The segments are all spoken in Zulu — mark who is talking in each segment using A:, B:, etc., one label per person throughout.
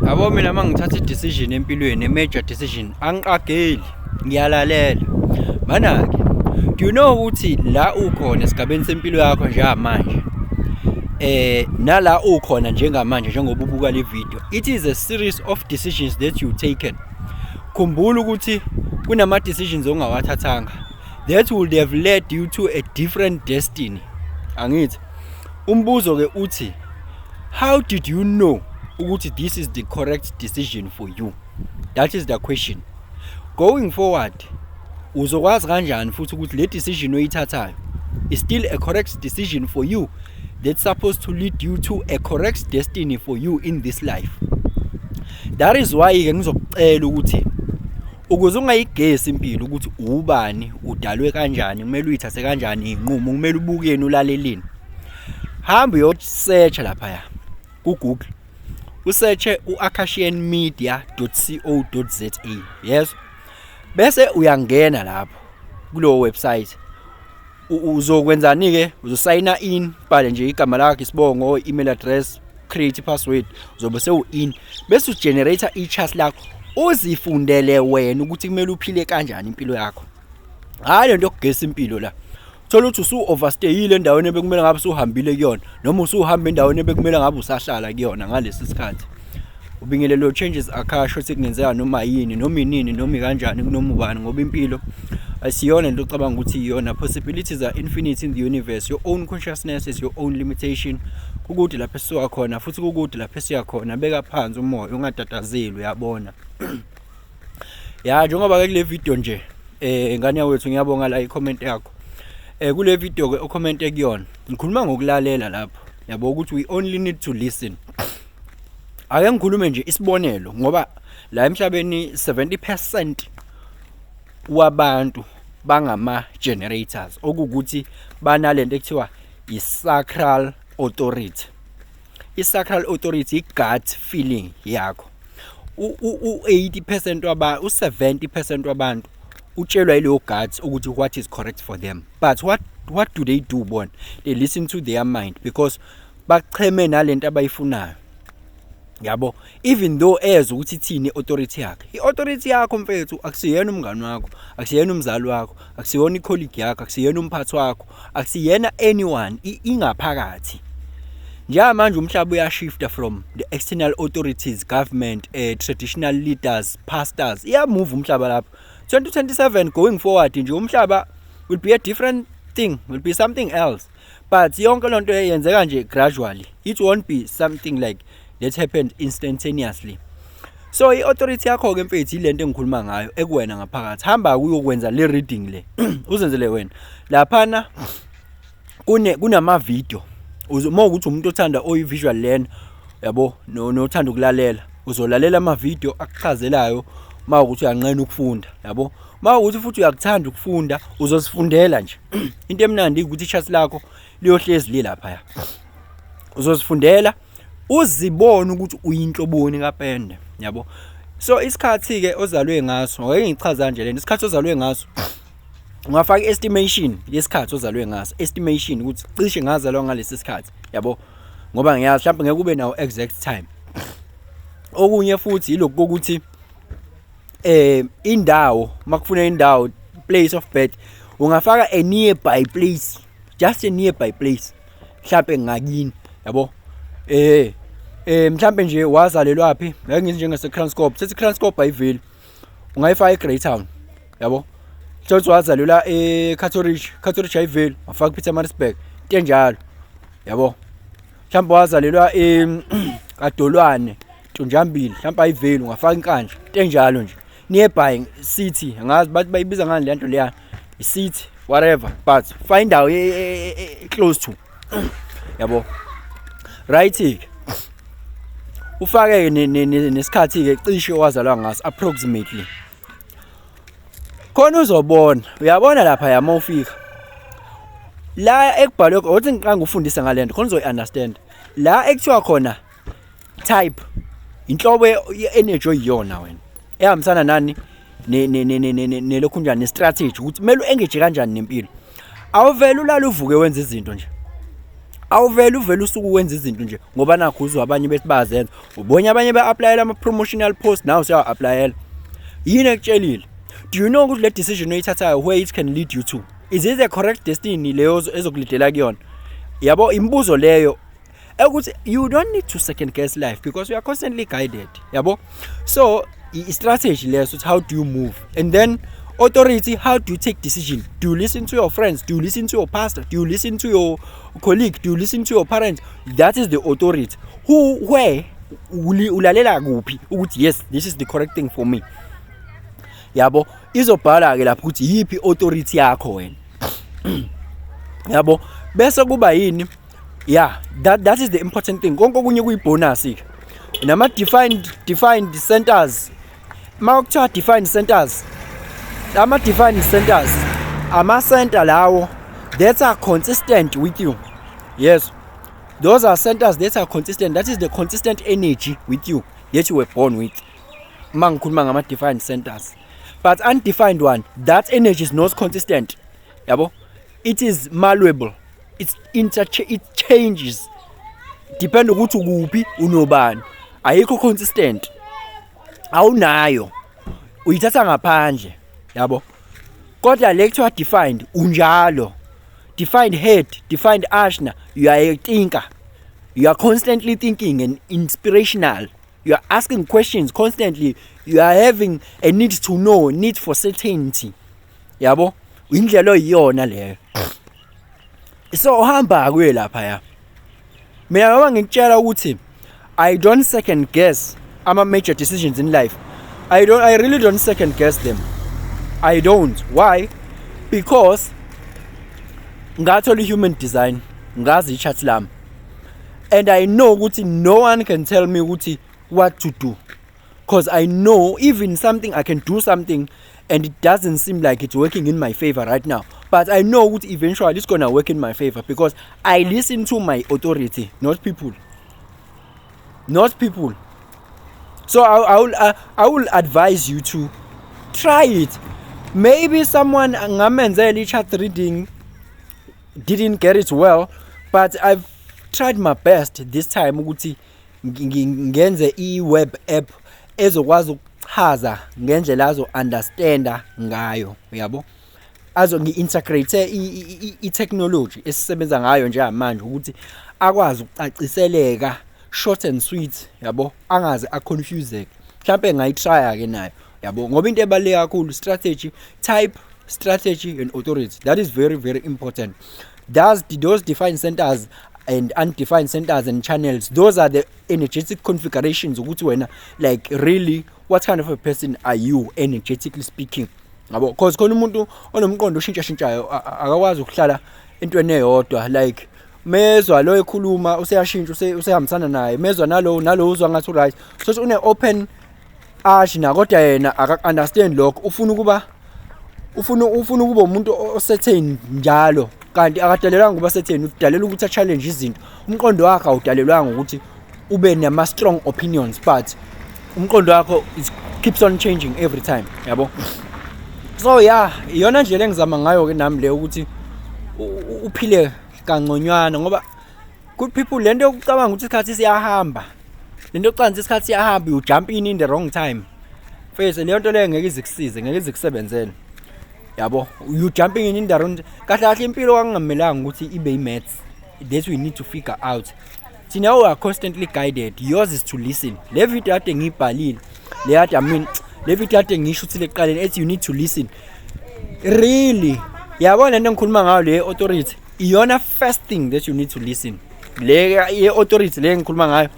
A: Yabo, mina uma ngithatha i-decision empilweni, a-major decision, angiqageli, ngiyalalela. Mana-ke, do you know ukuthi la ukhona esigabeni sempilo yakho njengamanje, nala ukhona njengamanje njengoba ubuka le video, it is a series of decisions that you taken. Khumbula ukuthi kunama decisions ongawathathanga that would have led you to a different destiny. Angithi umbuzo ke uthi, how did you know ukuthi this is the correct decision for you? That is the question. Going forward, uzokwazi kanjani futhi ukuthi le decision oyithathayo is still a correct decision for you that's supposed to lead you to a correct destiny for you in this life? That is why ke ngizokucela ukuthi ukuze ungayigesi impilo ukuthi ubani, udalwe kanjani, kumele uyithathe kanjani iy'nqumo, kumele ubukeni, ulaleleni, hamba uyosearch laphaya ku-Google, usearche u-akashianmedia.co.za, yes, bese uyangena lapho kulowo website. Uzokwenzani ke? Uzosayina in, bhale nje igama lakho, isibongo, email address, create password, uzobe sewu-in, bese ugenerate i-chart lakho, uzifundele wena ukuthi kumele uphile kanjani impilo yakho. Hhayi lento yokugesa impilo la, thola ukuthi usu-overstayile endaweni ebekumele ngabe usuhambile kuyona, noma usuhamba endaweni ebekumele ngabe usahlala kuyona ngalesi sikhathi. Ubingelelo Changes Akasho ukuthi kungenzeka noma yini, noma inini, noma ikanjani, kunoma ubani, ngoba impilo asiyona into ocabanga ukuthi iyona. Possibilities are infinite in the universe. Your own consciousness is your own limitation. Kukude lapho esisuka khona futhi kukude lapho esiya khona. Beka phansi umoya, ungatatazeli, uyabona ya. Njengoba ke kule video nje, ngane yakwethu, ngiyabonga la i-comment yakho. Kule video ke ocommente kuyona, ngikhuluma ngokulalela lapho, yabo, ukuthi we only need to listen. Ake ngikhulume nje isibonelo, ngoba la emhlabeni 70% wabantu bangama generators, okuwukuthi banalento ekuthiwa i-sacral authority. I-sacral authority i-gut feeling yakho. U-80% waba u-70% wabantu utshelwa yileyo gut ukuthi what is correct for them, but what do they do bona? They listen to their mind because bacheme nalento abayifunayo, yabo, even though ezwe ukuthi ithini i-authority yakhe. I-authority yakho, mfethu, akusiyena umngani wakho, akusiyena umzali wakho, akusiyona i-colleague yakho, akusiyena umphathi wakho, akusiyena anyone, ingaphakathi. Njengamanje umhlaba uyashifta from the external authorities, government, traditional leaders, pastors. Iyamove umhlaba lapho. 2027 going forward nje, umhlaba will be a different thing, will be something else, but yonke lonto yenzeka nje gradually. It won't be something like that happened instantaneously. So i-authority yakho-ke, mfethu, ilento engikhuluma ngayo ekuwena ngaphakathi. Hamba uyokwenza le reading le, uzenzele wena. Laphana kunama video. Uma ukuthi umuntu othanda oyi-visual learner, yabo, nothanda ukulalela, uzolalela ama-video akuchazelayo. Uma ukuthi uyanqena ukufunda, yabo, uma ukuthi futhi uyakuthanda ukufunda, uzozifundela nje. Into emnandi ukuthi i-chart lakho liyohlezi lilaphaya, uzozifundela, uzibone ukuthi uyinhloboni kapende, yabo. So isikhathi-ke ozalwe ngaso, ngeke ngichaza kanje lento, isikhathi ozalwe ngaso, ungafaka i-estimation yesikhathi ozalwe ngaso, estimation ukuthi cishe ngazalwa ngalesi sikhathi, yabo, ngoba ngiyazi mhlawumbe ngeke ube nawo exact time. Okunye futhi yilokhu kokuthi indawo, makufuna indawo, place of birth, ungafaka a nearby place, just a nearby place, mhlambe ngakini, yabo. Mhlambe nje wazalelwa phi? Ngeke ngithi njengase Kranskop, sethi Kranskop ayiveli, ungayifaka eGreytown, yabo. Thothi wazalelwa eCato Ridge, Cato Ridge ayiveli, wafaka ePietermaritzburg, into enjalo, yabo. Mhlawumbe wazalelwa eKadolwane, Ntunjambili, mhlawumbe ayiveli, ungafaka iNkandla, into enjalo nje, nearby city. Angazi bathi bayibiza ngani le nto leya, i-city, whatever, but find indawo close to, yabo. Right ke, ufake nesikhathi ke cishe wazalwa ngaso, approximately, khona uzobona. Uyabona lapha yama ufika la ekubhalwe, othi ngiqanga ufundisa ngalento khona uzoyi-understand la ekuthiwa khona type, inhlobo ye-energy oyiyona wena, ehambisana nani, nelokhu njani, ne-strategy ukuthi kumele u-engage kanjani nempilo. Awuvele ulale uvuke wenze izinto nje. Awuvele uvele usuke wenza izinto nje ngoba nakho uzwa abanye bethi bayazenza, ubonye abanye be-applyela ama-promotional post, nawe usuyawa-applyela. Yini ekutshelile? Do you know ukuthi le decision oyithathayo, where it can lead you to? Is it the correct destiny leyo ezokulidela kuyona? Yabo, imibuzo leyo ekuthi you don't need to second guess life because you are constantly guided, yabo. So i-strategy leso ukuthi how do you move, and then authority, how do you take decision? Do you listen to your friends? Do you listen to your pastor? Do you listen to your colleague? Do you listen to your parents? That is the authority. Who, where, ulalela kuphi ukuthi yes, this is the correct thing for me, yabo? Izobhala ke lapho ukuthi yiphi authority yakho wena, yabo. Bese kuba yini? Yeah, that is the important thing. Konke okunye kuyibonus ke. Nama defined centers, makuthiwa defined centers, ama defined centers, ama center lawo that are consistent with you. Yes, those are centers that are consistent. That is the consistent energy with you that you were born with, uma ngikhuluma ngama defined centers. But undefined one, that energy is not consistent, yabo. It is malleable, it changes depend ukuthi ukuphi, unobani. Ayikho consistent, awunayo, uyithatha ngaphandle, yabo. Kodwa le kuthiwa defined, unjalo defined head, defined ajna, you are a thinker. You are constantly thinking and inspirational. You are asking questions constantly. You are having a need to know, need for certainty, yabo. Indlela oyiyona leyo. So uhamba kuye lapha ya. Mina ngoba ngikutshela ukuthi I don't second guess ama major decisions in life. I don't, I really don't second guess them. I don't. Why? Because ngathola i-human design, ngazi i-chart lami, and I know ukuthi no one can tell me ukuthi what to do, because I know even something, I can do something and it doesn't seem like it's working in my favor right now, but I know ukuthi eventually it's gonna work in my favor because I listen to my authority, not people, not people. So I will advise you to try it. Maybe someone ngamenzela i-chart reading didn't get it well, but I've tried my best this time ukuthi ngenze i-web app ezokwazi ukuchaza ngendlela azo understanda ngayo, uyabo, azo ngi-integrate i-technology esisebenza ngayo njengamanje ukuthi akwazi ukucaciseleka short and sweet, yabo, angaze aconfuseke. Mhlambe ngayitry ke nayo, yabo, ngoba into ebaluleke kakhulu, strategy, type, strategy and authority. That is very, very important. Those defined centers and undefined centers and channels, those are the energetic configurations ukuthi wena, like, really, what kind of a person are you, energetically speaking, yabo? Because khona umuntu onomqondo oshintsha shintshayo, akakwazi ukuhlala entweni eyodwa. Like, mezwa lo ekhuluma, useyashintsha, usehambisana naye, mezwa nalo nalo, uzwa ngathi right. So une open ajna, kodwa yena aka understand lokho. Ufuna ukuba umuntu o-certain njalo, kanti akadalelwanga ukuba certain. Udalela ukuthi a-challenge izinto. Umqondo wakhe awudalelwanga ukuthi ube nama strong opinions, but umqondo wakho is keeps on changing every time, yabo. So yeah, iyona ndlela engizama ngayo ke nami le ukuthi uphile kangconywana, ngoba good people, lento yokucabanga ukuthi isikhathi siyahamba, lento yokucabanga ukuthi isikhathi siyahamba, you jump in the wrong time mfethu. Leyo nto leyo ngeke ize ikusize, ngeke ize ikusebenzele, yabo. You jumping in the wrong. Kahle kahle, impilo kwakungamelanga ukuthi ibe i-maths that we need to figure out. Thina, we are constantly guided. Yours is to listen. Le video kade ngiyibhalile le kade, I mean, le video kade ngisho ukuthi leqaleni ethi you need to listen really, yabona, lento engikhuluma ngayo le authority, iyona first thing that you need to listen. Le ye authority le engikhuluma ngayo,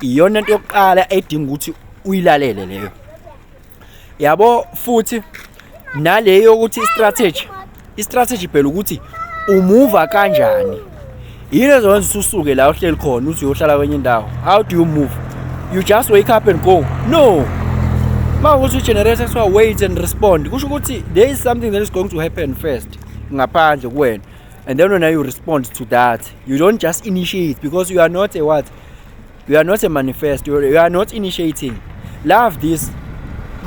A: iyona into yokuqala edinga ukuthi uyilalele leyo, yabo. Futhi naleyo ukuthi i-strategy phela ukuthi umuva kanjani, yini ezokwenza usuke la uhleli khona uthi uyohlala kwenye indawo? How do you move? You just wake up and go? No. Ma ukuthi ugenerator kuthiwa wait and respond, kusho ukuthi there is something that is going to happen first ngaphandle kuwena, and then when you respond to that. You don't just initiate because you are not a what? You are not a manifest. You are not initiating. Love this.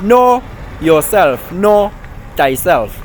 A: Know yourself, know thyself.